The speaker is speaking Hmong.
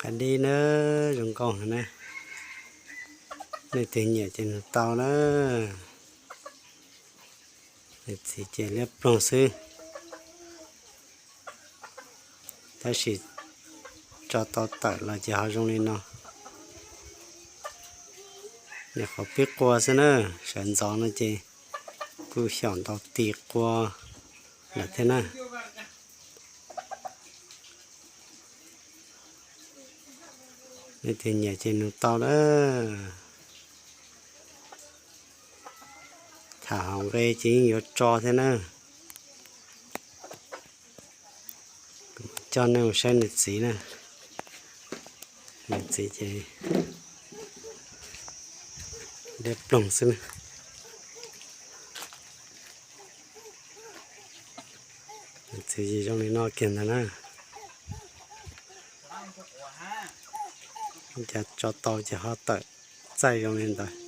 Qab dib na, zoo nkauj heev na. Nej tus nyiam ces nug tau na. Nws txiv ces liab ploog xwb, tab sis tso tau tawm los ces ho zoo li no. Nyuam qhuav pib qua xwb na, sawv ntxov no ces kuj xyaum ntaus ti qua lawm thiab na. Nej tus nyiam ces nug tau na. Tham hauv nqe ces yeej yuav tso thiab na. Coj nej mus saib nws txiv na. Nws txiv ces liab ploog xwb na. Nws txiv ces zoo li no kiag ntag na. Cas tso tau ces ho tawm txaij zoo li ntawd.